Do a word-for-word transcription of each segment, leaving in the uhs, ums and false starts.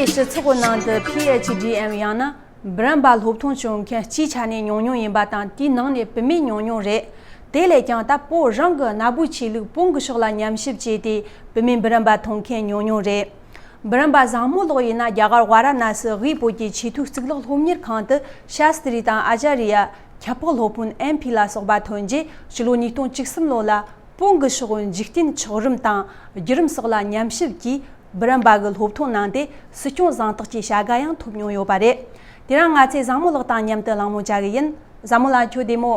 སྤྱི་ཚོགས་ནང་དུ་PhD་འམ་ཡང་ན་འབུམ་རམས་པ་སློབ་ཐོན་བྱུང་མཁན་སྤྱིའི་ཆ་ནས་ཉུང་ཉུང་ཡིན་པ་དང་། དེའི་ནང་ནས་བུད་མེད་ཉུང་ཉུང་རེད། དེ་ལས་ཀྱང་ད་བོད་རང་གི་གནའ་བོའི་ཆོས་ལུགས་བོན་གྱི་ཕྱོགས་ལ་ཉམས་ཞིབ་བྱས་ཏེ་བུད་མེད་འབུམ་རམས་པ་ཐོན་མཁན་ཉུང་ཉུང་རེད། འབུམ་རམས་པ་བཟང་མོ་ལགས་ཡིན་ན་རྒྱ་གར་ཝཱ་ར་ཎ་སི་དབུས་བོད་ཀྱི་ཆེས་མཐོའི་གཙུག་ལག་སློབ་གཉེར་ཁང་དུ་ཤཱསྟྲི་དང་ཨ་ཅཱ་རི་ཡ། ཁྱད་འཕགས་སློབ་དཔོན་ཨེམ་ཕི་ལ་སོགས་པ་ཐོན་རྗེས་ཕྱི་ལོ་ཉིས་སྟོང་བཅུ་གསུམ་ལོ་ལ་བོན་གྱི་ཕྱོགས་འཇིག་རྟེན་ཆགས་རིམ་དང་བརྒྱུད་རིམ་སོགས་ལ་ཉམས་ཞིབ་ཀྱིས་འབུམ་རམས་པ་གི་སློབ་ཐོན་གནང་སྟེ་སྲིད་སྐྱོང་གཟེངས་རྟགས་ཀྱི་བྱ་དགའ་ཡང་ཐོབ་མྱོང་ཡོད་པ་རེད། དེ་རིང་ང་ཚོས་བཟང་མོ་ལགས་དང་མཉམ་དུ་གླེང་མོལ་བྱ་གི་ཡིན། བཟང་མོ་ལགས་ཁྱོད་བདེ་མོ།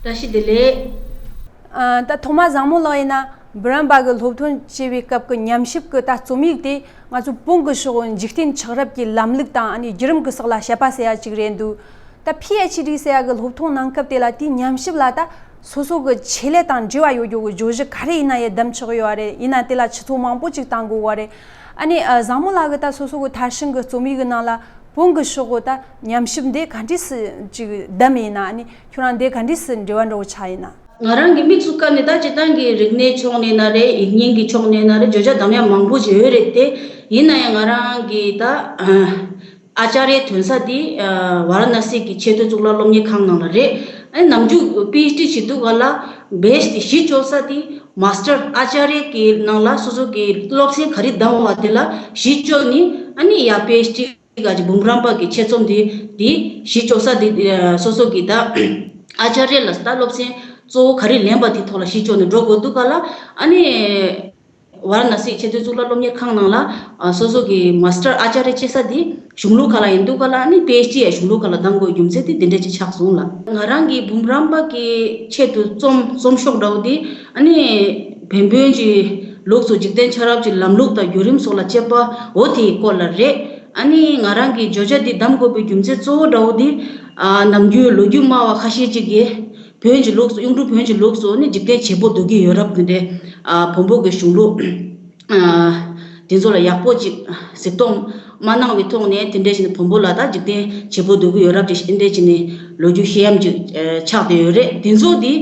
བཀྲ་ཤིས་བདེ་ལེགས། ཨ། ད་ཐོག་མ་བཟང་མོ་ལགས་ཡིན་ན་འབུམ་རམས་པ་གི་སློབ་ཐོན་བྱེད་པའི་སྐབས་ཀྱི་ཉམས་ཞིབ་ཀྱི་ད་རྩོམ་ཡིག་དེ་ང་ཚོ་བོན་གྱི་ཕྱོགས་འཇིག་རྟེན་ཆགས་རབས་ཀྱི་ལམ་ལུགས་དང་ཨ་ནི་བརྒྱུད་རིམ་གྱི་སོགས་ལ་དཔྱད་པ་ཟེར་ཡ་ཅིག་རེད་འདུག་ད་PhD་ཟེར་ཡ་གི་སློབ་ཐོན་གནང་སྐབས་དེ་ལ་དེའི་ཉམས་ཞིབ་ལ་ད་སོ་སོ་གི་ཆེད་ལས་དང་འབྲེལ་བ་ཡོད་རྒྱུ་གི་བརྗོད་གཞི་ག་རེ་ཡིན་ན་ཡང་བདམས་ཆོག་གི་ཡོད་རེད། ཡིན་ན་དེ་ལ་ཆུ་ཚོད་མང་པོ་ཅིག་བཏང་དགོས་པ་རེད། ཨ་ནི་ཨ། བཟང་མོ་ལགས་ཀྱི་ད་སོ་སོ་གི་མཐར་ཕྱིན་གྱི་རྩོམ་ཡིག་གི་ནང་ལ་བོན་གྱི་ཕྱོགས་གི་ད་ཉམས་ཞིབ་འདི་ག་འདྲས་སེ་ཅིག་བདམས་ཡིན་ན། ཨ་ནི་ཁྱོད་རང་འདི་ག་འདྲས་སེ་འབྲེལ་བ་འགྲོ་ཆགས་ཡིན་ན། ང་རང་གི་དམིགས་སུ་བཀར་ནས་ད་སྤྱིར་བཏང་གི་རིག་གནས་ཕྱོགས་ནས་ན་རེད། ཡིག་རྙིང་གི་ཕྱོགས་ནས་ན་རེད། བརྗོད་བྱ་གདམ་ཡག་མང་པོ་ཞིག་ཡོད་རེད་དེ། ཡིན་ན་ཡང་ང་རང་གི་ད་ཨ་ཨ་ཅཱ་རི་ཐོན་ས་དེ་ཨ་ཝཱ་ར་ཎ་སི་གི་ཆེས་མཐོའི་གཙུག་ལག་སློབ་གཉེར་ཁང་ནང་ལ་རེད། ཨ་ནི་ནམ་རྒྱུན་PhD་བྱེད་དུས་ག་ལ་བེ་སི་དེ་གཞི་བཅོལ་ས་དེ་མཱ་སི་ཊར་ཨ་ཅཱ་རི་གི་ནང་ལ་སོ་སོ་གི་སློབ་ཚན་ག་རེ་བདམས་པ་དེ་ལ་གཞི་བཅོལ་ནས། ཨ་ནི་ཡ་PhD་ག་ཅིག་འབུམ་རམས་པ་གི་ཆེད་རྩོམ་དེ་དེ་གཞི་བཅོལ་ས་དེ་ཨ་སོ་སོ་གི་ད་ཨ་ཅཱ་རི་ལ་ད་སློབ་ཚན་གཙོ་བོ་ག་རེ་ལེན་པ་དེ་ཐོག་ལ་གཞི་བཅོལ་ནས་འགྲོ་དགོས་འདུག་ག་ལ། ཨ་ནི་ཝཱ་ར་ཎ་སི་ཆེས་མཐོའི་གཙུག་ལག་སློབ་གཉེར་ཁང་ནང་ལ་ཨ་སོ་སོ་གི་མཱ་སི་ཊར་ཨ་ཅཱ་རི་བྱེད་ས་དེ་གཞུང་ལུགས་ཁག་ལ་ཡིན་འདུག་ག་ལ། ཨ་ནི་PhD་ཡ་གཞུང་ལུགས་ཁག་ལ་གདམ་དགོས་རྒྱུ་མཚན་དེ་འདི་འདྲ་ཅིག་ཆགས་སོང་ལ། ང་རང་གི་འབུམ་རམས་པ་གི་ཆེད་དུ་རྩོམ་རྩོམ་ཤོག་འདྲ་བོ་དེ་ཨ་ནི་བན་བོན་གྱི་ལུགས་སུ་འཇིག་རྟེན་ཆགས་རབས་ཀྱི་ལམ་ལུགས་དང་བརྒྱུད་རིམ་སོགས་ལ་དཔྱད་པ་འོ་དེའི་སྐོར་ལ་རེད། ཨ་ནི་ང་རང་གིས་བརྗོད་བྱ་འདི་གདམ་དགོས་པའི་རྒྱུ་མཚན་གཙོ་བོ་འདྲ་བོ་འདི་ཨ་ནམ་རྒྱུན་ལོ་རྒྱུས་སྨྲ་བ་ཁ་ཤས་ཅིག་གིས་བོན་གྱི་ལུགས་སུ། གཡུང་དྲུང་བོན་གྱི་ལུགས་སུ་ནི་འཇིག་རྟེན་བྱེད་པོ་སྡུག་གི་ཡོད་རབས་འདི་འདྲའི་ཨ་བོན་པོ་གི་གཞུང་ལུགས་ཨ་དེ་ཚོ་ལ་ཡག་པོ་ཅིག་གཟིགས་རྟོག་མ་གནང་བའི་ཐོག་ནས། དེ་འདྲ་བྱས་ནས་བོན་པོ་ལ་ད་འཇིག་རྟེན་བྱེད་པོ་སྡུག་གི་ཡོད་རབས་ཅིག་འདི་འདྲ་བྱས་ནས་ལོ་རྒྱུས་བཤད་ཡམ་ཅིག་ཨ་ཆགས་བསྡད་ཡོད་རེད། དེ་ཚོ་འདི་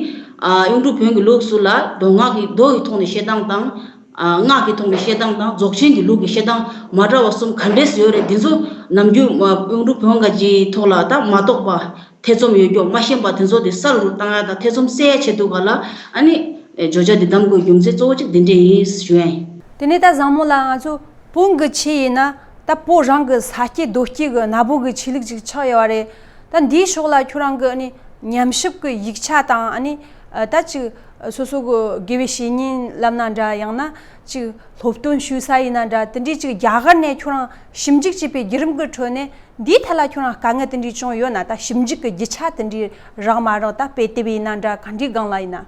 ཨ་གཡུང་དྲུང་བོན་གྱི་ལུགས་སུ་ལ་མདོ་སྔགས་ཀྱི་མདོ་ཡི་ཐོག་ནས་བཤད་སྟངས་དང་། ཨ་སྔགས་ཀྱི་ཐོག་ནས་བཤད་སྟངས་དང་རྫོགས་ཆེན་གྱི་ལུགས་ཀྱི་བཤད་སྟངས་མ་འདྲ་བ་གསུམ་ག་འདྲས་ཡོད་རེད། འདི་ཚོ་ནམ་རྒྱུན་ཨ་གཡུང་དྲུང་བོན་གྱི་ཐོག་ལ་ད་མ་རྟོགས་པ། ཐེ་ཚོམ་ཡོད་རྒྱུ་མ་ཤེས་པ་དེ་ཚོ་དེ་སར་རུ་བཏང་ཡ་དང་ཐེ་ཚོམ་སེལ་ཡ་ཆེད་དུ་ག་ལ། ཨ་ནི་ཨེ་བརྗོད་བྱ་འདི་གདམ་དགོས་རྒྱུ་མཚན་གཙོ་བོ་གཅིག་འདི་འདྲས་ཡིན་ཞུ་ཡ་ཡིན། དེ་ནས་ད་བཟང་མོ་ལགས། ང་ཚོ་བོན་གྱི་ཆོས་ཡིན་ན་ད་བོད་རང་གི་ས་སྐྱེས་རྡོ་སྐྱེས་ཀྱི་གནའ་བོ་གི་ཆོས་ལུགས་ཅིག་ཆགས་ཡོད་རེད། ད་འདིའི་ཕྱོགས་ལ་ཁྱོད་རང་གི་ཨ་ནི་ཉམས་ཞིབ་ཀྱི་ཡིག་ཆ་དང་། ཨ་ནི་ཨ་ད་ཅིག་སོ་སོ་གི་དགེ་བའི་བཤེས་གཉེན་ལབ་ན་འདྲ། ཡང་ན་ཅིག་སློབ་སྟོན་ཞུ་ས་ཡིན་ན་འདྲ། དེ་འདྲའི་ཅིག་རྒྱ་གར་ནས་ཁྱོད་རང་ཞིབ་འཇུག་བྱས་པའི་བརྒྱུད་རིམ་གྱི་ཁྲོད་ནས། འདིའི་ཐད་ལ་ཁྱོད་རང་དཀའ་ངལ་དེ་འདྲའི་བྱུང་ཡོད་ན། ད་ཞིབ་འཇུག་གི་རྒྱུ་ཆ་དེ་འདྲའི་རག་མ་རག་ད་དཔེ་དེབ་ཡིན་ན་འདྲ། ག་འདྲའི་སྒང་ལ་ཡིན་ན།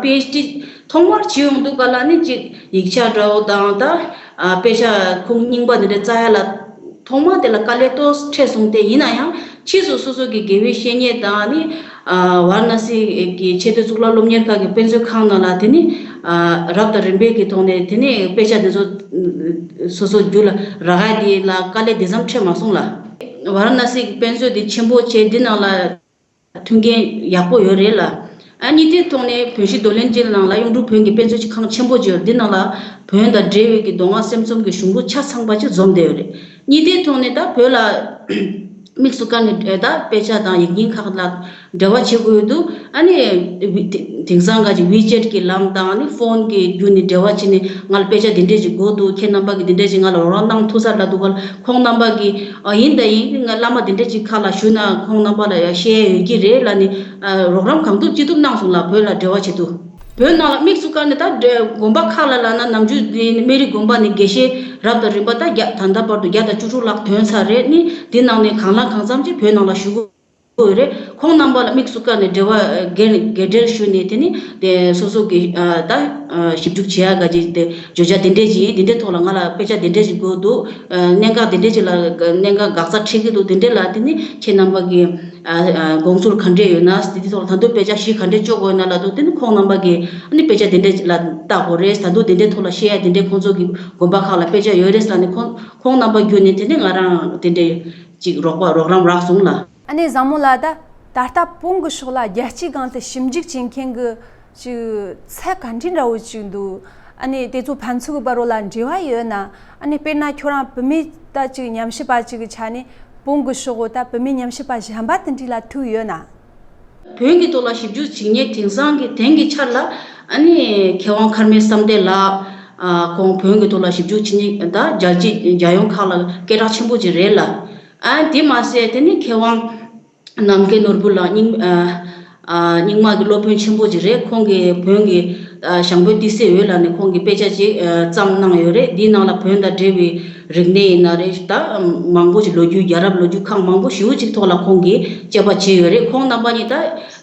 PhD་ཐོག་མར་བྱེད་ཡོང་དུས་ག་ལ་ནི་ཅིག་ཡིག་ཆ་འདྲ་བོ་དང་། ད་ཨ་དཔེ་ཆ་ཁུངས་རྙིང་པ་འདི་འདྲ་བཙལ་ཡ་ལ་ཐོག་མ་དེ་ལ་དཀའ་ལས་ཏོག་ཙམ་འཕྲད་སོང་སྟེ། ཡིན་ན་ཡང་ཕྱིས་སུ་སོ་སོ་གི་དགེ་བའི་བཤེས་གཉེན་དང་། ནི་ཨ་ཝཱ་ར་ཎ་སི་གི་ཆེས་མཐོའི་གཙུག་ལག་སློབ་གཉེར་ཁང་གི་དཔེ་མཛོད་ཁང་ནང་ལ་དེ་ནི་ཨ་རབ་དང་རིམ་པས་ཀྱི་ཐོག་ནས་དེ་ནི་དཔེ་ཆ་དེ་ཚོ་སོ་སོ་རྒྱུད་ལ་རག་ཡ་དེ་ལ་དཀའ་ལས་དེ་ཙམ་འཕྲད་མ་སོང་ལ། ཝཱ་ར་ཎ་སི་གི་དཔེ་མཛོད་དེ་ཆེན་པོ་བྱས། འདི་ནང་ལ་མཐུན་རྐྱེན་ཡག་པོ་ཡོད་རེད་ལ། ཨ་ནི་དེའི་ཐོག་ནས་བོན་གཞིས་རྡོར་གླིང་སྤྱི་ནང་ལ་གཡུང་དྲུང་བོན་གྱི་དཔེ་མཛོད་ཅིག་ཁང་ཆེན་པོ་ཅིག་ཡོད། འདི་ནང་ལ་བོན་དང་འབྲེལ་བའི་གི་མདོ་སྔགས་སེམས་གསུམ་གྱི་གཞུང་ལུགས་ཆ་ཚང་པ་ཅིག་འཛོམས་བསྡད་ཡོད་རེད། གཉིས་དེའི་ཐོག་ནས་ད་བོད་ལ་དམིགས་སུ་བཀར་ནས་ད་དཔེ་ཆ་དང་ཡིག་རྙིང་ཁག་ལ་འབྲེལ་བ་བྱེད་དགོས་འདུག་ཨ་ནི་དེང་སང་ག་ཅིག་ཝི་ཅེཊ་གི་ལམ་དང་། ཨ་ནི་ཕོན་གི་བརྒྱུད་ནས་འབྲེལ་བ་བྱས་ནས། ང་ལ་དཔེ་ཆ་འདི་འདྲས་ཅིག་དགོས་འདུག་ཁྱེད་རྣམ་པ་གིས་འདི་འདྲས་ཅིག་ང་ལ་རོགས་རམ་གནང་ཐུབ་ས་རེད་ལབ་དུས་ག་ལ། ཁོང་རྣམ་པ་གིས་ཨ་ཡིན་ད་ཡིན། ང་བླ་མ་འདི་འདྲས་ཅིག་ཁ་ལ་ཞུས་ན་ཁོང་རྣམ་པ་ལ་ཡང་བཤད་ཡ་ཡོད་ཀྱི་རེད་ལབ་ནས། ཨ་རོགས་རམ་གང་ཐུབ་ཅི་ཐུབ་གནང་སོང་ལ། བོད་ལ་འབྲེལ་བ་བྱེད་དུས། བོད་ནང་ལ་དམིགས་སུ་བཀར་ནས་ད་དགོན་པ་ཁག་ལ་ལབ་ན། ནམ་རྒྱུན་དེ་སྨན་རི་དགོན་པ་ནས་དགེ་བཤེས་རབ་དང་རིམ་པ་ད་བརྒྱ། ད་ལྟ་བར་དུ་བརྒྱ་དང་བཅུ་དྲུག་ལྷག་ཐོན་ཚར་རེད། ནི་འདི་ནང་ནས་གང་ལ་གང་འཚམ་ཅིག་བོད་ནང་ལ་ཞུ་དགོས་ཡོད་རེད། ཁོང་རྣམ་པ་ལ་དམིགས་སུ་བཀར་ནས་འབྲེལ་བ་སྒེར་སྒེར་འབྲེལ་ཞུས་ནས། དེ་ནི་དེ་སོ་སོ་གི་ཨ་ད་ཨ་ཞིབ་འཇུག་བྱེད་ཡ་ག་ཅིག་དེ་བརྗོད་བྱ་དེ་འདྲས་ཅིག་ཡིན། དེ་འདྲས་ཐོག་ལ་ང་ལ་དཔེ་ཆ་དེ་འདྲས་ཅིག་དགོས་འདུག་ཨ་གནད་འགག་དེ་འདྲས་ཅིག་ལ་གནད་འགག་འགག་རྩ་འཕྲད་ཀྱི་འདུག་དེ་འདྲས་ལ་དེ་ནི་ཁྱེད་རྣམ་པ་གི་ཨ་ཨ་དགོངས་ཚུལ་ག་འདྲས་ཡོད་ན། དེ་དེ་ཐོག་ལ་ད་དུང་དཔེ་ཆ་གཞི་ག་འདྲས་བཅོ་དགོས་ན་ལབ་དུས། དེ་ནི་ཁོང་རྣམ་པ་གིས་ཨ་ནི་དཔེ་ཆ་དེ་འདྲས་ལ་བལྟ་དགོས་རེད། ད་དུང་དེ་འདྲས་ཐོག་ལ་བཤད་ཡ་དེ་འདྲས་ཁོང་ཚོ་གི་དགོན་པ་ཁག་ལ་དཔེ་ཆ་ཡོད་རེད་ཟེར་ནས། ཁོང་ཁོང་རྣམ་པ་བརྒྱུད་ནས་དེ་ནི་ང་རང་དེ་འདྲས་ཅིག་རོགས་པ་རོགས་རམ་རག་སོང་ལ། ཨ་ནི་བཟང་མོ་ལགས། ད་ད་ལྟ་བོན་གྱི་ཕྱོགས་ལ་རྒྱལ་སྤྱིའི་སྒང་དུ་ཞིབ་འཇུག་བྱེད་མཁན་གྱི་ཅིག་ཚད་ག་འདྲ་འདྲ་བོ་ཅིག་འདུག་ཨ་ནི་དེ་ཚོ་ཕན་ཚུན་གྱི་བར་ལ་འབྲེལ་བ་ཡོད་ན། ཨ་ནི་དཔེར་ན་ཁྱོད་རང་བུད་མེད་ད་ཅིག་ཉམས་ཞིབ་པ་ཅིག་གི་ཆ་ནས་བོན་གྱི་ཕྱོགས་ད་བུད་མེད་ཉམས་ཞིབ་པ་གཞན་པ་དེ་འདྲ་ལ་ཐུག་ཡོད་ན། བོན་གྱི་ཐོག་ལ་ཞིབ་འཇུག་བྱེད་མཁན་དེང་སང་གི་དེང་གི་ཆར་ལ་ཨ་ནི་མཁས་དབང་མཁར་རྨེའུ་བསམ་གཏན་ལགས། ཨ་ཁོང་བོན་གྱི་ཐོག་ལ་ཞིབ་འཇུག་བྱེད་མཁན་ད་རྒྱལ་སྤྱི་རྒྱལ་ཡོངས་ཁག་ལ་སྐད་གྲགས་ཆེན་པོ་ཅིག་རེད་ལ། ཨ་དེ་མ་ཟད་དེ་ནི་མཁས་དབང་རྣམ་རྒྱལ་ནོར་བུ་ལགས་རྙིང་ཨ་ཨ་རྙིང་མ་གི་སློབ་དཔོན་ཆེན་པོ་ཅིག་རེད། ཁོང་གིས་བོན་གྱི་ཨ་ཞང་བོད་ཏི་སེ་འོད་ལགས་ནས་ཁོང་གིས་དཔེ་ཆ་ཅིག་ཨ་བརྩམས་གནང་ཡོད་རེད། འདིའི་ནང་ལ་བོན་དང་འབྲེལ་བའི་རིག་གནས་ཡིན་ན་རེད། ད་མང་པོ་ཞིག་ལོ་རྒྱུས་རྒྱལ་རབས་ལོ་རྒྱུས་ཁག་མང་པོ་ཞེ་པོ་ཅིག་ཐོག་ལ་ཁོང་གིས་དཔྱད་པ་བྱས་ཡོད་རེད། ཁོང་རྣམ་པ་གཉིས་ད་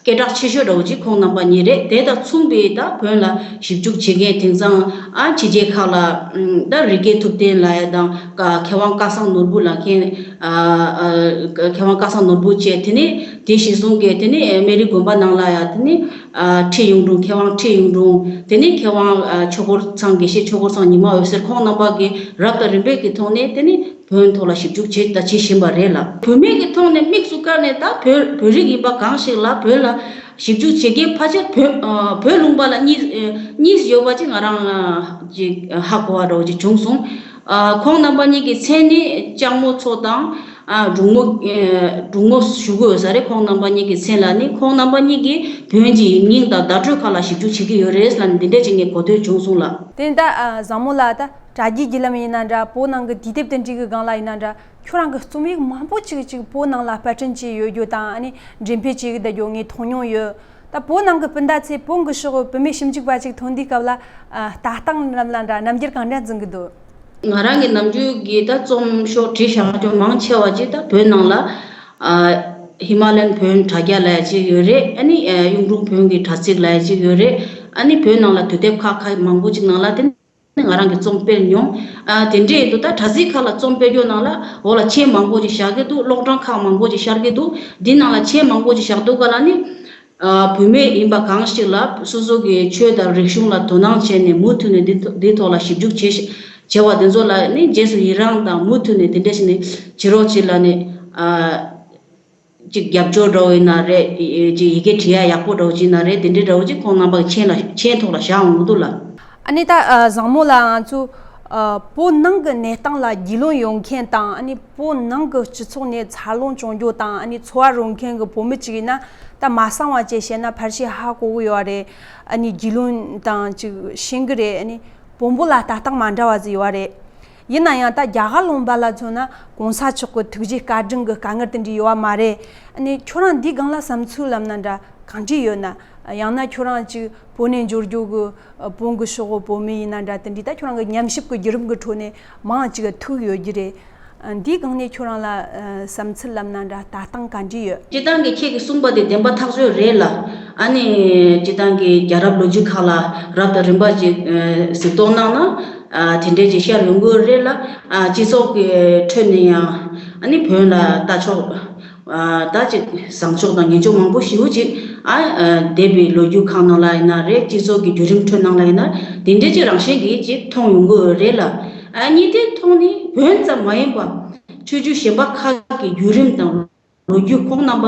སྐད་གྲགས་ཆེ་ཤོས་འདྲ་བོ་ཅིག་ཁོང་རྣམ་པ་གཉིས་རེད། དེ་དང་མཚུངས་པའི་ད་བོན་ལ་ཞིབ་འཇུག་བྱེད་མཁན་དེང་སང་ཨ་ཕྱི་རྒྱལ་ཁག་ལ་ཨམ་ད་རི་ཀེ་ཐུབ་བསྟན་ལགས་ཡ་དང་ཀ་མཁས་དབང་སྐལ་བཟང་ནོར་བུ་ལགས་མཁན་ཨ་ཨ་མཁས་དབང་སྐལ་བཟང་ནོར་བུ་བཅས། དེ་ནས་དེ་གཞིར་བཟུང་གིས་དེ་ནས་སྨན་རི་དགོན་པ་ནང་ལ་ཡ་དེ་ནས་ཨ་ཁྲི་གཡུང་དྲུང་མཁས་དབང་ཁྲི་གཡུང་དྲུང་། དེ་ནས་མཁས་དབང་ཨ་ཆོས་འཁོར་ཚང་དགེ་བཤེས་ཆོས་འཁོར་ཚང་ཉི་མ་འོད་ཟེར་ཁོང་རྣམ་པ་གིས་རབ་དང་རིམ་པའི་གི་ཐོག་ནས་དེ་ནས་བོན་ཐོག་ལ་ཞིབ་འཇུག་བྱེད་ད་བྱེད་བཞིན་པ་རེད་ལ། བུད་མེད་ཀྱི་ཐོག་ནས་དམིགས་སུ་བཀར་ནས་ད་བོད་བོད་རིགས་ཡིན་པ་གང་ཞིག་ལ་བོད་ལ་ཞིབ་འཇུག་བྱེད་མཁན་ཕལ་ཆེར་བོད་ཨ་བོད་ལུང་པ་ལ་གཉིས་ཨ་གཉིས་ཡོད་པ་ཅིག་ང་རང་ཨ་ཅིག་ཧ་གོ་བ་འདྲ་བོ་ཅིག་བྱུང་སོང་། ཨ་ཁོང་རྣམ་པ་གཉིས་ཀྱི་མཚན་ནི་ལྕགས་མོ་མཚོ་དང་ཨ་འབྲུག་མོ་ཨ་འབྲུག་མོ་ཞུ་གི་ཡོད་ས་རེད། ཁོང་རྣམ་པ་གཉིས་ཀྱི་མཚན་ལ་ནི་ཁོང་རྣམ་པ་གཉིས་ཀྱིས་བོན་གྱི་ཡིག་རྙིང་དང་བརྡ་སྤྲོད་ཁག་ལ་ཞིབ་འཇུག་བྱེད་ཀྱི་ཡོད་རེད་ལབ་ནས་འདི་འདྲས་ཅིག་ངས་གོ་ཐོས་བྱུང་སོང་ལ། དེ་ནི་ད་ཨ་བཟང་མོ་ལགས་ད། དྲ་རྒྱའི་བརྒྱུད་ལམ་ཡིན་ན་འདྲ། བོད་ནང་གི་དུས་དེབ་དེ་འདྲའི་གི་སྒང་ལ་ཡིན་ན་འདྲ། ཁྱོད་རང་གི་རྩོམ་ཡིག་མང་པོ་ཅིག་ཅིག་བོད་ནང་ལ་པར་སྐྲུན་བྱས་ཡོད་རྒྱུ་དང་། ཨ་ནི་འགྲེམས་སྤེལ་བྱས་ཡོད་རྒྱུ་ངས་མཐོང་མྱོང་ཡོད། ད་བོད་ནང་གི་སྤུན་ཟླ་ཚོས་བོན་གྱི་ཕྱོགས་བུད་མེད་ཞིབ་འཇུག་པ་ཅིག་ཐོན་དུས་སྐབས་ལ་ཨ་ལྟ་སྟངས་རྣམས་ལ་འདྲ་རྣམ་འགྱུར་གང་འདྲ་འཛིན་གྱི་འདུག་ང་རང་གི་ནམ་རྒྱུན་གྱི་ད་རྩོམ་ཤོག་བྲིས་བཞག་རྒྱུ་མང་ཆེ་བ་ཅིག་ད་བོད་ནང་ལ་ཨ་ཧི་མ་ལ་ཡན་བོན་དྲ་རྒྱ་ལབ་ཡ་ཅིག་ཡོད་རེད། ཨ་ནི་ཨ་གཡུང་དྲུང་བོན་གྱི་དྲ་ཚིགས་ལབ་ཡ་ཅིག་ཡོད་རེད། ཨ་ནི་བོད་ནང་ལ་དུས་དེབ་ཁག་ཁག་མང་པོ་ཅིག་ནང་ལ་དེ། ནི་ང་རང་གིས་རྩོམ་སྤེལ་མྱོང་། ཨ་དེ་འདྲའི་འདུག་ད་དྲ་ཚིགས་ཁག་ལ་རྩོམ་སྤེལ་རྒྱུ་ནང་ལ་འོག་ལ་མཆན་མང་པོ་ཅིག་བཞག་གི་འདུག་སློབ་གྲྭ་ཁག་མང་པོ་ཅིག་ཤར་གི་འདུག་འདི་ནང་ལ་མཆན་མང་པོ་ཅིག་བཞག་འདུག་ག་ལ་ནི། ཨ་བུད་མེད་ཡིན་པ་གང་ཞིག་ལ་སོ་སོ་གི་ཆོས་དང་རིག་གཞུང་ལ་དོ་སྣང་བྱས་ནས་མུ་མཐུད་ནས་འདི་ཐོ་འདི་ཐོག་ལ་ཞིབ་འཇུག་བྱེད་བྱས་པ་དེ་ཚོ་ལ་ནི་རྗེས་སུ་ཡི་རངས་དང་མུ་མཐུད་ནས་དེ་འདྲ་བྱས་ནས་བྱེད་རོགས་བྱེད་ལ་ནི་ཨ། ཅིག་རྒྱབ་སྐྱོར་འདྲ་བོ་ཡིན་ན་རེད། ཅིག་ཡི་གེ་བྲིས་ཡ་ཡག་པོ་འདྲ་བོ་ཅིག་ཡིན་ན་རེད། དེ་འདྲའི་འདྲ་བོ་ཅིག་ཁོང་རྣམ་པ་གི་མཆན་ལ་མཆན་ཐོག་ལ་བཞག་འོང་གི་འདུག་ལ། ཨ་ནི་ད་ཨ་བཟང་མོ་ལགས། ང་ཚོ་ཨ་བོད་ནང་གི་གནས་སྟངས་ལ་རྒྱུས་ལོན་ཡོད་མཁན་དང་། ཨ་ནི་བོད་ནང་གི་སྤྱི་ཚོགས་ནས་འཚར་ལོངས་བྱུང་རྒྱུ་དང་། ཨ་ནི་འཚོ་བ་རོལ་མཁན་གྱི་བོད་མི་ཅིག་ཡིན་ན་ད་མ་གསང་བ་བཅས་བཤད་ན་ཕལ་ཆེར་ཧ་གོ་གི་ཡོད་རེད། ཨ་ནི་རྒྱུས་ལོན་དང་ཅིག་ཤེས་གི་རེད། ཨ་ནི་བོན་པོ་ལ་ལྟ་སྟངས་མ་འདྲ་བ་ཟིག་ཡོད་རེད། ཡིན་ན་ཡང་ད་རྒྱ་གར་ལུང་པ་ལ་མཚོན་ན་གོང་ས་མཆོག་གི་ཐུགས་རྗེ་བཀའ་དྲིན་གྱི་དཀའ་ངལ་དེ་འདྲ་ཡོད་བ་མ་རེད། ཨ་ནི་ཁྱོད་རང་འདིའི་སྒང་ལ་བསམ་ཚུལ་ལབ་ན་འདྲ་གང་འདྲ་ཡོད་ན། ཡང་ན་ཁྱོད་རང་ཅིག་བོད་ནས་འབྱོར་རྒྱུ་གི་བོན་གྱི་ཕྱོགས་གི་བོད་མི་ཡིན་ན་འདྲ། དེ་འདྲ་ད་ཁྱོད་རང་གི་ཉམས་ཞིབ་ཀྱི་བརྒྱུད་རིམ་གྱི་ཁྲོད་ནས་མང་ཅིག་ཐུག་ཡོད་རྒྱུ་རེད། འདིའི་སྒང་ནས་ཁྱོད་རང་ལ་བསམ་ཚུལ་ལབ་ན་འདྲ་ལྟ་སྟངས་གང་འདྲ་ཡོད། སྤྱིར་བཏང་གི་ཁྱེད་ཀྱིས་གསུངས་པ་དེ་བདེན་པ་ཐག་ཆོད་རེད་ལ། ཨ་ནི་སྤྱིར་བཏང་གི་རྒྱལ་རབས་ལོ་རྒྱུས་ཁག་ལ་རབ་དང་རིམ་པ་ཅིག་གཟིགས་རྟོག་གནང་ན་དེ་འདྲས་ཅིག་ཤར་ཡོང་གི་རེད་ལ། སྤྱི་ཚོགས་ཀྱི་ཁྲོད་ནས་ཡང་ཨ་ནི་བོན་ལ་ལྟ་ཕྱོགས་ད་ཅིག་བཟང་ཕྱོགས་དང་ངན་ཕྱོགས་མང་པོ་ཞེ་པོ་ཅིག་ཨ་འདས་པའི་ལོ་རྒྱུས་ཁག་ནང་ལ་ཡིན་ན་རེད། སྤྱི་ཚོགས་ཀྱི་བརྒྱུད་རིམ་ཁྲོད་ནང་ལ་ཡིན་ན་དེ་འདྲས་ཅིག་རང་བཞིན་གྱིས་ཅིག་མཐོང་ཡོང་གི་རེད་ལ། ཨ་ནི་དེ་མཐོང་ནི་བོན་ཙམ་མ་ཡིན་པ་ཆོས་བརྒྱུད་གཞན་པ་ཁག་གི་བརྒྱུད་རིམ་དང་། ལོ་རྒྱུས་ཁོང་རྣམ་པ་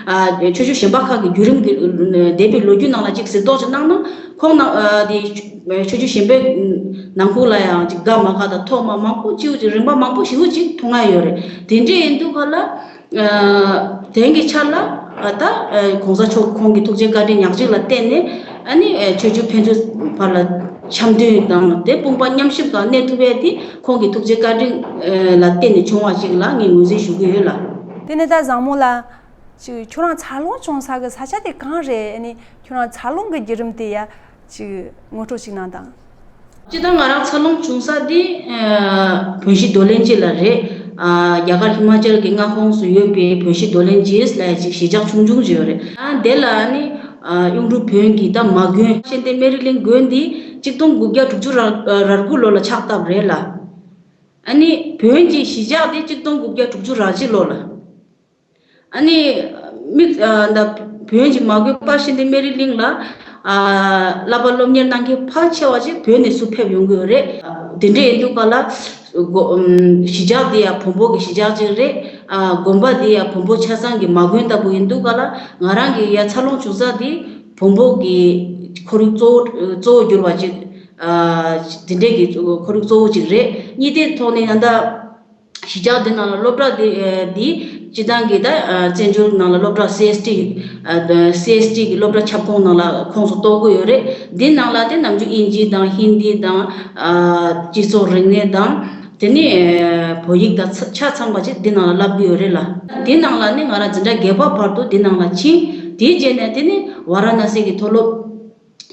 ཨ་ཆོས་བརྒྱུད་གཞན་པ་ཁག་གི་བརྒྱུད་རིམ་གྱི་འདས་པའི་ལོ་རྒྱུས་ནང་ལ་ཅིག་གཟིགས་རྟོག་ཅིག་གནང་ན། ཁོང་རྣམ་ཨ་དེ་ཆོས་བརྒྱུད་གཞན་པའི་ནང་ཁུལ་ལ་ཡང་ཅིག་དགའ་མ་དགའ་དང་ཐོག་མ་མང་པོ་ཅིག་ཅིག་རིམ་པ་མང་པོ་ཞེ་པོ་ཅིག་མཐོང་ཡ་ཡོད་རེད། དེ་འདྲ་ཡིན་དུས་ག་ལ་ཨ་དེང་གི་ཆར་ལ་ཨ་ད་ཨ་གོང་ས་མཆོག་ཁོང་གི་ཐུགས་རྗེ་བཀའ་དྲིན་ཉག་གཅིག་ལ་བརྟེན་ནས་ཨ་ནི་ཨ་ཆོས་བརྒྱུད་ཕན་ཚུན་བར་ལ་འཆམ་མཐུན་དང་དེ་དཔུང་པ་མཉམ་གཤིབ་སྒང་གནས་ཐུབ་ཡ་དེ་ཁོང་གི་ཐུགས་རྗེ་བཀའ་དྲིན་ཨ་ལ་བརྟེན་ནས་བྱུང་བ་ཞིག་ལ་ངས་ངོས་འཛིན་ཞུ་གི་ཡོད་ལ། དེ་ནས་ད་བཟང་མོ་ལགས། ཅིག་ཁྱོད་རང་འཚར་ལོངས་བྱུང་ས་གི་ས་ཆ་དེ་གང་རེད། ཨ་ནི་ཁྱོད་རང་འཚར་ལོངས་ཀྱི་བརྒྱུད་རིམ་དེ་ཡ་ཅིག་ངོ་སྤྲོད་ཅིག་གནང་དང་། སྤྱིར་བཏང་ང་རང་འཚར་ལོངས་བྱུང་ས་དེ་ཨ་བོན་གཞིས་རྡོར་གླིང་ཅིག་ལ་རེད། ཨ་རྒྱ་གར་ཧི་མ་ཅལ་གྱི་མངའ་ཁོངས་སུ་ཡོད་པའི་བོན་གཞིས་རྡོར་གླིང་ཅིག་ལ་ཅིག་གཞིས་ཆགས་ཆུང་ཆུང་ཅིག་ཡོད་རེད། ཨ་དེ་ལ་ཨ་ནི་ཨ་གཡུང་དྲུང་བོན་གྱི་ད་མ་དགོན་ཤེས་ལྡན་སྨན་རི་གླིང་དགོན་འདི་གཅིག་སྟོང་དགུ་བརྒྱ་དྲུག་ཅུ་ར་ར་དགུ་ལོ་ལ་ཕྱག་བཏབ་རེད་ལ། ཨ་ནི་བོན་གྱི་གཞིས་ཆགས་དེ་གཅིག་སྟོང་དགུ་བརྒྱ་དྲུག་ཅུ་ར་གཅིག་ལོ་ལ། ཨ་ནི་མིག་ཨ་ད་བོན་གྱི་མ་དགོན་དཔལ་ཤེས་ལྡན་སྨན་རི་གླིང་ལ་ཨ་བསླབ་པ་སློབ་གཉེར་གནང་མཁན་ཕལ་ཆེ་བ་ཞིག་བོད་ནས་ཚུར་ཕེབས་ཡོང་གི་ཡོད་རེད། དེ་འདྲ་ཡིན་དུས་ག་ལ་གོ་ཨམ་གཞིས་ཆགས་འདི་ཡང་བོན་པོ་གི་གཞིས་ཆགས་ཅིག་རེད། ཨ་དགོན་པ་འདི་ཡང་བོན་པོ་ཆ་ཚང་གི་མ་དགོན་ལྟ་བུ་ཡིན་དུས་ག་ལ་ང་རང་གི་ཡ་འཚར་ལོངས་བྱུང་ས་འདི་བོན་པོ་གི་ཁོར་ཡུག་གཙོ་བོ་གཙོ་བོ་གྱུར་བ་ཅིག་ ཨ་དེ་འདྲས་ཀྱི་ཁོར་ཡུག་གཙོ་བོ་གཅིག་རེད། གཉིས་དེའི་ཐོག་ནས་ཡང་ད་གཞིས་ཆགས་འདི་ནང་ལ་སློབ་གྲྭ་འདི་འདི་སྤྱི་བཏང་གི་ད་བཙན་བྱོལ་ནང་ལ་སློབ་གྲྭ་སི་ཨེས་ཊི་སི་ཨེས་ཊི་གི་སློབ་གྲྭ་ཁྱབ་ཁོངས་ནང་ལ་ཁོངས་སུ་གཏོགས་ཀྱི་ཡོད་རེད། འདི་ནང་ལ་དེ་ནམ་རྒྱུན་དབྱིན་ཇི་དང་ཧིན་དི་དང་སྤྱི་ཚོགས་རིག་གནས་དང་དེ་ནས་བོད་ཡིག་དང་ཆ་ཚང་བ་ཅིག་འདི་ནང་ལ་བསླབ་ཀྱི་ཡོད་རེད་ལ། འདི་ནང་ལ་ནི་ང་རང་འཛིན་གྲྭ་བརྒྱད་པ་བར་དུ་འདི་ནང་ལ་ཕྱིན། དེའི་རྗེས་ནས་དེ་ནི་ཝཱ་ར་ཎ་སི་གི་མཐོ་སློབ་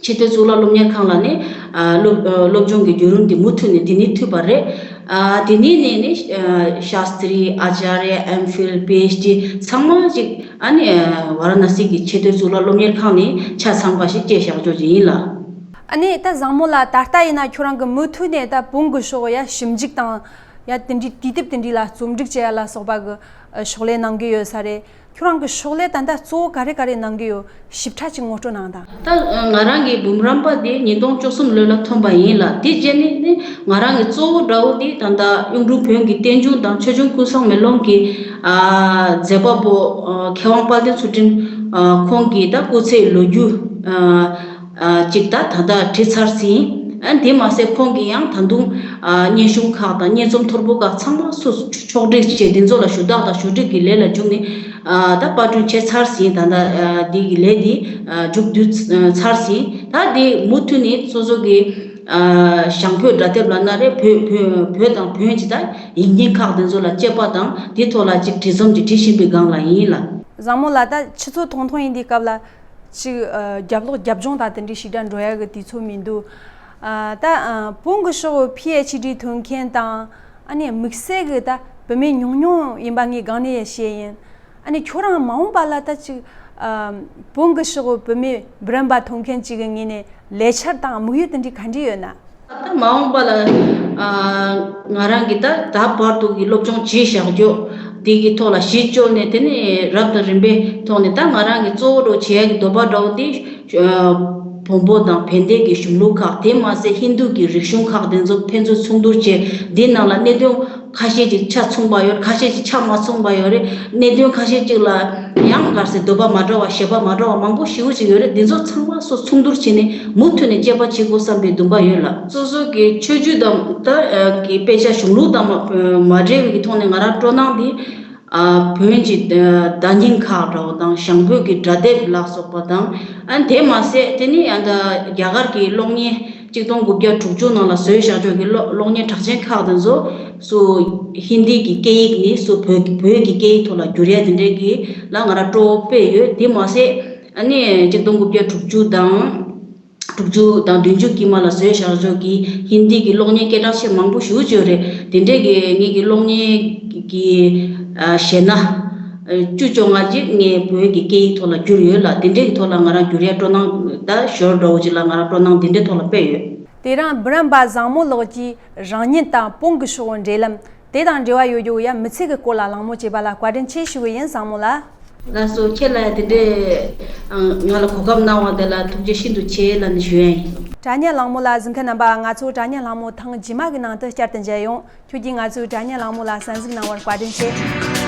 ཆེས་མཐོའི་གཙུག་ལག་སློབ་གཉེར་ཁང་ལ་ནི་ཨ་སློབ་ཨ་སློབ་སྦྱོང་གི་བརྒྱུད་རིམ་དེ་མུ་མཐུད་ནས་དེ་ནས་མཐུད་པ་རེད། ཨ་དེ་ནས་ནས་ནི་ཨ་ཤཱ་སྟྲི་ཨ་ཅཱརྱ་ཨེམ་ཕིལ་པི་ཨེཆ་ཌི་ཚང་མ་ཅིག་ཨ་ནི་ཨ་ཝཱ་ར་ཎ་སི་གི་ཆེས་མཐོའི་གཙུག་ལག་སློབ་གཉེར་ཁང་ནས་ཆ་ཚང་པ་ཞིག་བཅད་བཞག་རྒྱུ་ཅིག་ཡིན་ལ། ཨ་ནི་ད་བཟང་མོ་ལགས། ད་ལྟ་ཡིན་ན་ཁྱོད་རང་གི་མུ་མཐུད་ནས་ད་བོན་གྱི་ཕྱོགས་ཡ་ཞིབ་འཇུག་དང་ཡ་དེ་འདྲའི་དུས་དེབ་དེ་འདྲའི་ལ་རྩོམ་སྒྲིག་བྱེད་ཡ་ལ་སོགས་པ་གི་ཨ་ཕྱག་ལས་གནང་གི་ཡོད་ས་རེད། ཁྱོད་རང་གི་ཕྱག་ལས་ད་ལྟ་གཙོ་བོ་ག་རེ་ག་རེ་གནང་གི་ཡོད། ཞིབ་ཕྲ་ཅིག་ངོ་སྤྲོད་གནང་དང་། ད་ང་རང་གི་འབུམ་རམས་པ་དེ་ཉིས་སྟོང་བཅུ་གསུམ་ལོ་ལ་ཐོན་པ་ཡིན་ལ། དེ་རྗེས་ནས་ནི་ང་རང་གི་གཙོ་བོ་འདྲ་བོ་དེ་ད་ལྟ་གཡུང་དྲུང་བོན་གྱི་བསྟན་འབྱུང་དང་ཆོས་འབྱུང་ཀུན་བཟང་མེ་ལོང་གི་ཨ་མཛད་པ་པོ་ཨ་མཁས་དབང་དཔལ་ལྡན་ཚུལ་ཁྲིམས་ཨ་ཁོང་གི་ད་སྐུ་ཚེའི་ལོ་རྒྱུས་ཨ་ཨ་ཅིག་ད་ད་ལྟ་བྲིས་ཚར་ཟིན། ཨ་དེ་མ་ཟད་ཁོང་གིས་ཡང་ད་དུང་ཨ་སྙན་གཞུང་ཁག་དང་སྙན་རྩོམ་ཐོར་བུ་ཁག་ཚང་མ་སོ་སོ་ཕྱོགས་སྒྲིག་བྱས། དེ་ཚོ་ལ་ཞུ་དག་དང་ཞུ་སྒྲིག་གི་ལས་ལ་འཇུག་ནས་ཨ་ད་པར་སྐྲུན་བྱས་ཚར་ཟིན། ད་ལྟ་ཨ་འདི་གི་ལས་འདི་ཨ་མཇུག་བསྡུས་ཚར་ཟིན། ད་འདི་མུ་མཐུད་ནས་སོ་སོ་གི་ཨ་ཞང་བོད་སྒྲ་དེབ་ལབ་ན་རེད། བོད་བོད་བོད་དང་བོན་གྱི་ད་ཡིག་རྙིང་ཁག་དེ་ཚོ་ལ་དཔྱད་པ་དང་དེ་ཐོག་ལ་ཅིག་བྲིས་རྩོམ་ཅིག་བྲིས་བཞིན་པའི་སྒང་ལ་ཡིན་ལ། བཟང་མོ་ལགས། ད་ཆུ་ཚོད་ཐུང་ཐུང་ཡིན་དུས་སྐབས་ལ་ཅིག་ཨ་རྒྱབ་ལོགས་རྒྱབ་ལྗོངས་དང་དེ་འདྲའི་ཞིག་འདྲ་འགྲོ་ཡ་གི་དུས་ཚོད་མི་འདུག་ཨ་ད་ཨ་བོན་གྱི་ཕྱོགས་པི་ཨེཆ་ཌི་ཐོན་མཁན་དང་ཨ་ནི་དམིགས་བསལ་གྱི་ད་བུད་མེད་ཉུང་ཉུང་ཡིན་པ་ངས་སྒང་ནས་ཡ་བཤད་ཡིན། ཨ་ནི་ཁྱོད་རང་མ་འོངས་པ་ལ་ད་ཅིག་ཨ་བོན་གྱི་ཕྱོགས་པི་བུད་མེད་འབུམ་རམས་པ་ཐོན་མཁན་ཅིག་གི་ངོས་ནས་ལས་འཆར་དང་དམིགས་ཡུལ་དེ་འདྲའི་ག་འདྲ་ཡོད་ན། ད་མ་འོངས་པ་ལ་ཨ་ང་རང་གིས་ད་ད་བར་དུ་གི་སློབ་སྦྱོང་བྱས་བཞག་རྒྱུ་དེ་གི་ཐོག་ལ་གཞི་བཅོལ་ནས། དེ་ནས་རབ་དང་རིམ་པའི་ཐོག་ནས་ད་ང་རང་གི་གཙོ་བོ་འདྲ་བོ་བྱེད་ཡ་གི་འདོད་པ་འདྲ་བོ་དེ་ཨ་བོན་པོ་དང་བན་དེ་གི་གཞུང་ལུགས་ཁག་དེ་མ་ཟད་ཧིན་རྡུ་གི་རིག་གཞུང་ཁག་དེ་ཚོ་ཕན་ཚུན་མཚུངས་བསྡུར་བྱས། འདི་ནང་ལ་གནད་དོན་ཁ་ཤས་ཅིག་ཆ་མཚུངས་པ་ཡོད། ཁ་ཤས་ཅིག་ཆ་མ་མཚུངས་པ་ཡོད་རེད། གནད་དོན་ཁ་ཤས་ཅིག་ལ་ཡང་ག་རེ་ཟེར། འདོད་པ་མ་འདྲ་བ། བཞེད་པ་མ་འདྲ་བ་མང་པོ་ཞེ་པོ་ཅིག་ཡོད་རེད། འདི་ཚོ་ཚང་མ་སོ་མཚུངས་བསྡུར་བྱས་ནས་མུ་མཐུད་ནས་དཔྱད་པ་བྱེད་དགོས་བསམ་པའི་འདུན་པ་ཡོད་ལ། སོ་སོ་གི་ཆོས་བརྒྱུད་དང་ད་ཨ་གི་དཔེ་ཆ་གཞུང་ལུགས་དང་མ་མ་འབྲེལ་བའི་གི་ཐོག་ནས་ང་རང་སྤྲོ་སྣང་འདི་ཨ་བོན་གྱི་ཨ་བརྡ་རྙིང་ཁག་འདྲ་བོ་དང་ཞང་བོད་ཀྱི་སྒྲ་དེབ་ལ་སོགས་པ་དང་། ཨ་དེ་མ་ཟད་དེ་ནི་ཡང་ད་རྒྱ་གར་གྱི་གློག་བརྙན་གཅིག་སྟོང་དགུ་བརྒྱ་དྲུག་ཅུ་ནང་ལ་བཟོས་བཞག་ཆོག་གི་གློག་གློག་བརྙན་གྲགས་ཅན་ཁག་དེ་ཚོ་སུ་ཧིན་དི་གི་སྐད་ཡིག་ནས་སུ་བོད་ཀྱི་བོད་ཀྱི་སྐད་ཡིག་ཐོག་ལ་བསྒྱུར་ཡ་དེ་འདྲའི་གི་ལ་ང་རང་སྤྲོ་བོ་དཔེ་ཡོད། དེ་མ་ཟད་ཨ་ནི་གཅིག་སྟོང་དགུ་བརྒྱ་དྲུག་ཅུ་དང་དྲུག་ཅུ་དང་བདུན་ཅུ་དཀྱིལ་མ་ལ་བཟོས་བཞག་ཆོག་གི་ཧིན་དི་གི་གློག་བརྙན་སྐད་གྲགས་ཆེ་མང་པོ་ཞེ་པོ་ཅིག་ཡོད་རེད། དེ་འདྲའི་གི་ངེད་ཀྱི་གློག་བརྙན་གྱི་ཨ་གཞས་སྣ་ཨ་བཅུ་བཅོ་ལྔ་ཅིག་ངས་བོད་ཀྱི་སྐད་ཡིག་ཐོག་ལ་བསྒྱུར་ཡོད་ལ། དེ་འདྲའི་གི་ཐོག་ལ་ང་རང་བསྒྱུར་ཡ་སྤྲོ་སྣང་། ད་ཞོར་འདྲ་བོ་ཅིག་ལ་ང་རང་སྤྲོ་སྣང་འདི་འདྲའི་ཐོག་ལ་དཔེ་ཡོད། དེ་རིང་འབུམ་རམས་པ་བཟང་མོ་ལགས་ཀྱིས་རང་ཉིད་དང་བོན་གྱི་ཕྱོགས་འབྲེལ་ལམ་དེ་དང་འབྲེལ་བ་ཡོད་རྒྱུ་ཡ་མི་ཚེ་གི་སྐོར་ལ་གླེང་མོལ་བྱས་པ་ལ་བཀའ་དྲིན་ཆེ་ཞུ་གི་ཡིན། བཟང་མོ་ལགས། ལགས་སོ། ཁྱེད་ལ་ཡང་དེ་འདྲའི་ང་ལ་གོ་སྐབས་གནང་བ་དེ་ལ་ཐུགས་རྗེ་ཤིན་ཏུ་ཆེ་ལབ་ནས་ཞུ་ཡ་ཡིན། དྲ་བརྙན་གླེང་མོལ་ལ་གཟིགས་མཁན་རྣམ་པ། ང་ཚོ་དྲ་བརྙན་གླེང་མོལ་ཐེངས་རྗེས་མ་གི་ནང་དུ་བསྐྱར་དུ་མཇལ་ཡོང་། ཁྱོད་ཀྱིས་ང་ཚོའི་དྲ་བརྙན་གླེང་མོལ་ལ་གསན་གཟིགས་གནང་བར་བཀའ་དྲིན་ཆེ།